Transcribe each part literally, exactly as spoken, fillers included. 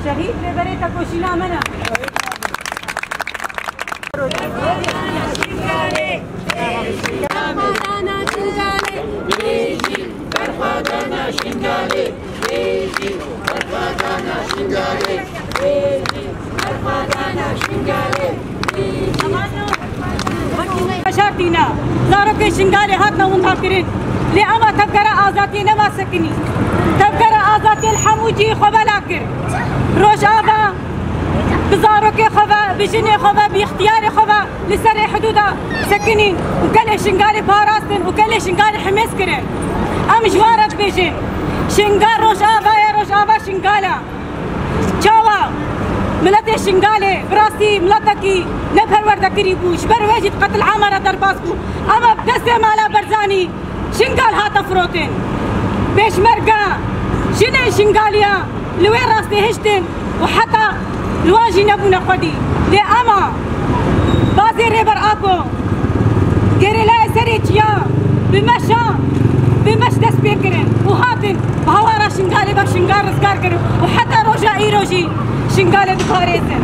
Şehîd rêberê tekoşîna me ne. Veşartîne. Zarokên Şingalê hatine winda kirin. Lê ema tevgera azadiyê nema sekinî. Tevgera azadiyê li hemû cihê xwe bela kir. Rojava bi zarokê xwe ve, bi jinê xwe ve, bi îxtiyarê xwe ve li serê hidûda sekinîn û gelê Şingalê parastin û gelê Şingalê himêz kirin. Em ji wan re dibêjin, Şingal Rojava ye, Rojava Şingal e. Çawa miletê Şingalê bi rastî miletekî neperwerdekirî bû, ji ber wê jî di qetilama re derbas bû. Ema bi destê Mala Barzanî Şingal hate firotin. Pêşmerga, jinên Şingaliya li wê rastê hiştin û heta li wan jî nebûne xwedî. Lê ema bazê Rêber Apo gerîlayê serê çiya bi meşa, bi meş dest pê kirin û hatin bi hawara Şingalê ve Şingal rizgar kirin û heta roja îro jî Şingalê diparêzin.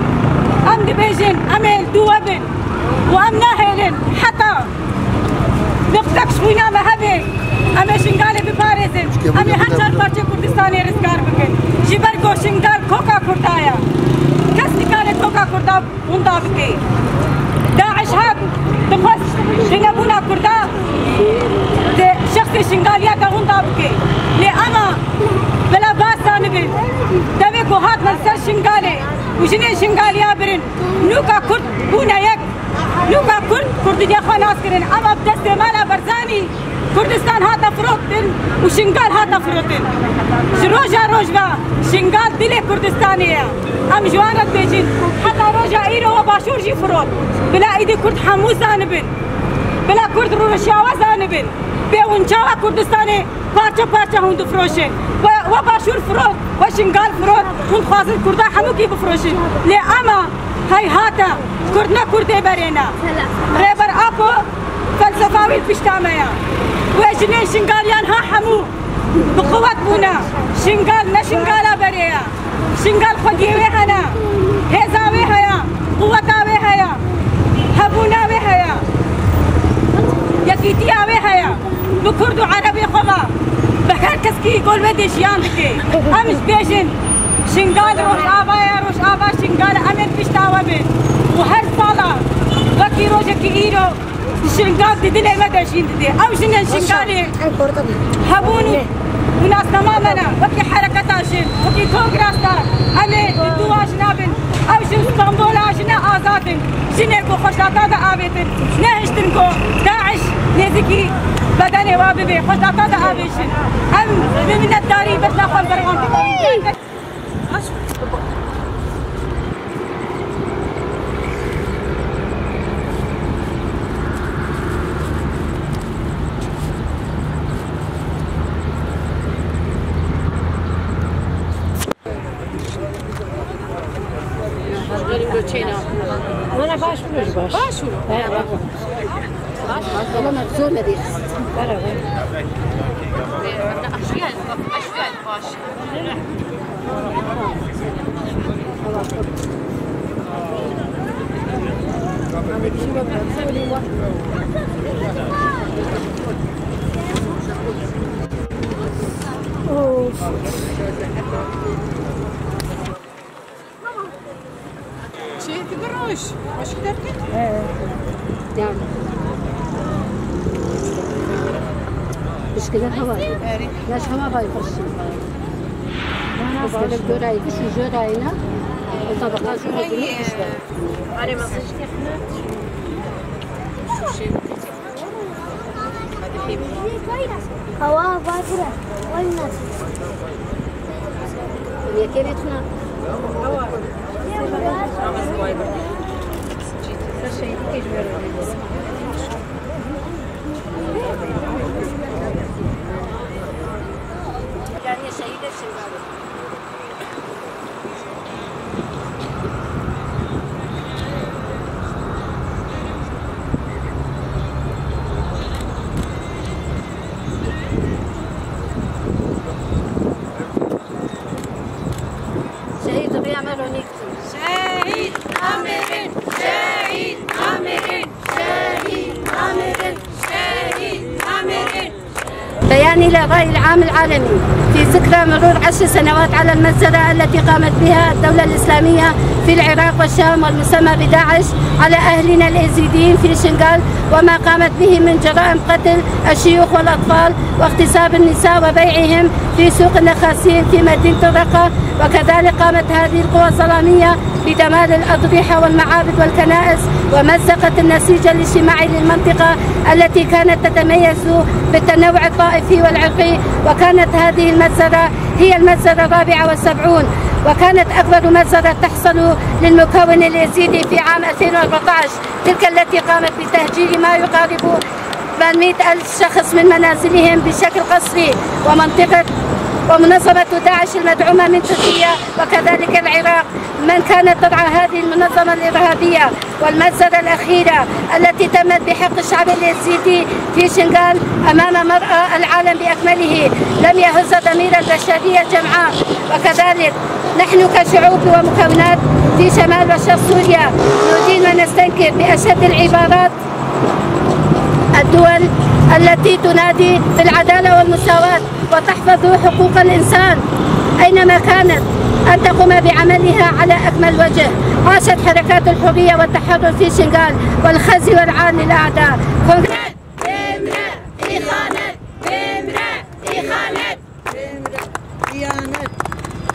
Em dibêjin, em ê li dû we bin û em nahêlin heta Niqtek ji xwîna me hebe, em ê Şingalê biparêzin. Em ê her çar parçeyê Kurdistanê rizgar bikin. Ji ber ku Şingal koka Kurda ye. Kes nikare koka Kurda winda bike. DAIŞ hat dixwest ji nebûna Kurda di şexsê Şingaliya de winda bike. Lê ema bila baz zanibin. Devê ku hatine li ser Şingalê û jinên Şingaliya birin. Nûka Kurd bûne yek. Nûka Kurd, Kurdî xwe nas kirin, ema bi destê Mala Barzanî Kurdistan hate firotin û Şingal hate firotin. Ji roja roj ve Şingal dilê Kurdistanê ye. Em ji wan re dibêjin, heta roja îro we Başûr jî firot. Bila îdî Kurd hemû zanibin. Bila Kurd rûniştiya we zanibin. Bê hûn çawa Kurdistanê parçe parçe hûn difroşin. We, we Başûr firot, we Şingal firot, hûn dixwazin Kurda hemûkî bifroşin. Lê ema heyhat e, Kurd ne Kurdê berê ne. Rêber Apo felsefa wî pişta me ye. Wê jinên Şingaliyan ha hemû bi quwet bûne. Şingal ne Şingala berê ye. Şingal xwediyê wê hene, hêza wê heye, quweta wê heye, hebûna wê heye, yekîtiya wê heye. Bi Kurd û Erebê xwe ve, bi her keskî gol wê dê jiyan dike. Em ji bêjin, Şingal Rojava ye, Rojava Şingal e, em ên pişta we bin. Û her sala, wekî rojekî îro, Şingal di dilê me de jîn didê. Ew jinên Şingalê hebûn û nasnama me ne. Wekî hereketa jin, wekî kongrasta, em ê li dû wan jina bin. Ew jin Stenbola jine azad in. Jinê ku xweşdata de avêtin. Nehiştin ku DAIŞ nêzîkî bedenê wa bibe. Xweşdata de avêjin. Em bi minnetdarî bedla xwe li ber wan dikevin. Wala baş bû, baş. Baş bû. He, baş. Baş, baş. Wala me zor me dî. Beraber. Baş. Çêyekî du roj. Xweşik derket? He. Yani. Muşkile hava. Yaş hava vay kurşun. Baskı jora yetiş, jora yine. O tabaka jora yine işte. Hava vay kura. Vay nasıl? Yekeretna. Hava. Şehîd Rüya Meronî. Şehîd namirin, şehîd namirin, şehîd namirin, şehîd namirin. بيان إلى الرأي العام العالمي في ذكرى مرور عشر سنوات على المجزرة التي قامت بها الدولة الإسلامية في العراق والشام والمسمى بداعش على أهلنا الإيزيديين في شنغال، وما قامت به من جرائم قتل الشيوخ والأطفال واغتصاب النساء وبيعهم في سوق النخاسين في مدينة الرقة، وكذلك قامت هذه القوى الظلامية بدمار الأضرحة والمعابد والكنائس ومزقت النسيج الاجتماعي للمنطقة التي كانت تتميز بالتنوع الطائفي والعرقي، وكانت هذه المجزرة هي المجزرة الرابعة والسبعون، وكانت أكبر مجزرة تحصل للمكون اليزيدي في عام ألفين وأربعتاش، تلك التي قامت بتهجير ما يقارب ثمانمائة ألف شخص من منازلهم بشكل قسري، ومنطقة، ومنظمة داعش المدعومة من تركيا وكذلك العراق من كانت ترعى هذه المنظمة الإرهابية. والمجزرة الأخيرة التي تمت بحق الشعب اليزيدي في شنغال أمام مرأى العالم بأكمله لم يهز ضمير البشرية جمعاء. وكذلك نحن كشعوب ومكونات في شمال وشرق سوريا ندين ونستنكر بأشد العبارات الدول التي تنادي بالعدالة والمساواة وتحفظ حقوق الإنسان أينما كانت أن تقوم بعملها على أكمل وجه. عاشت حركات الحرية والتحرر في شنغال، والخزي والعار للأعداء.